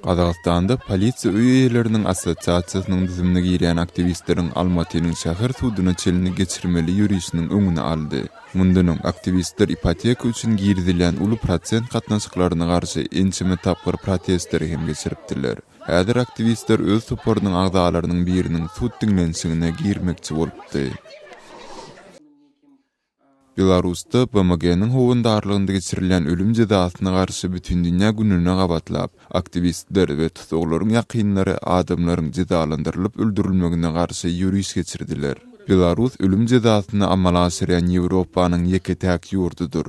Gazagystanda polisiýa öý eýeleriniň assosiasiýasynyň düzümine girýän aktiwistleriň Almatynyň şäher suduna çenli geçirmeli ýörişiniň öňüni aldy. Mundan öň, aktiwistler ipoteka üçin girizilýän uly prosent gatnaşyklaryna garşy ençeme tapgyr protestleri hem geçiripdiler. Häzir aktiwistler öz toparynyň agzalarynyň biriniň sud diňlenişigine girmekçi bolupdy. Belarusda BMG-niň howandarlygynda geçirilýän ölüm jezasyna garşy Bütindünýä gününe gabatlap, aktiwistler we tussaglaryň ýakynlary adamlaryň jezalandyrylyp öldürilmegine garşy ýöriş geçirdiler. Belarus ölüm jezasyny amala aşyrýan Ýewropanyň ýeke-täk ýurdudyr.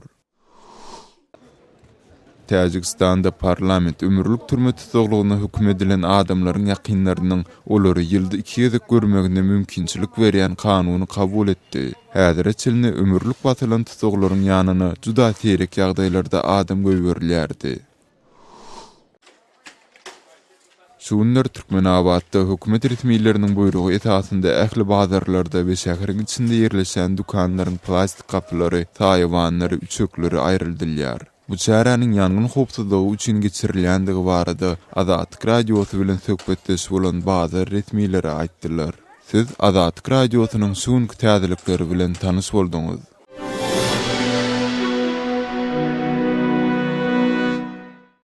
Täjigistanda parlament ömürlik türme tussaglygyna höküm edilen adamlaryň ýakynlarynyň olary ýylda iki gezek görmegine mümkinçilik berýän kanuny kabul etdi. Häzire çenli ömürlik basylan tussaglaryň ýanyna juda seýrek ýagdaýlarda adam goýberilýärdi. Şu günler Türkmenabatda hökümet resmileriniň buýrugy esasynda ähli bazarlarda we şäheriň içinde ýerleşýän dükanlaryň plastik gapylary, saýawanlary, üçekleri aýryldylýar. Bu çäräniň ýangyn howpsuzlygy üçin geçirilýändigi barada Azatlyk Radiosy bilen söhbetdeş bolan bazar resmileri aýtdylar. Siz Azatlyk Radiosynyň şu günki täzelikleri bilen tanyş bolduňyz.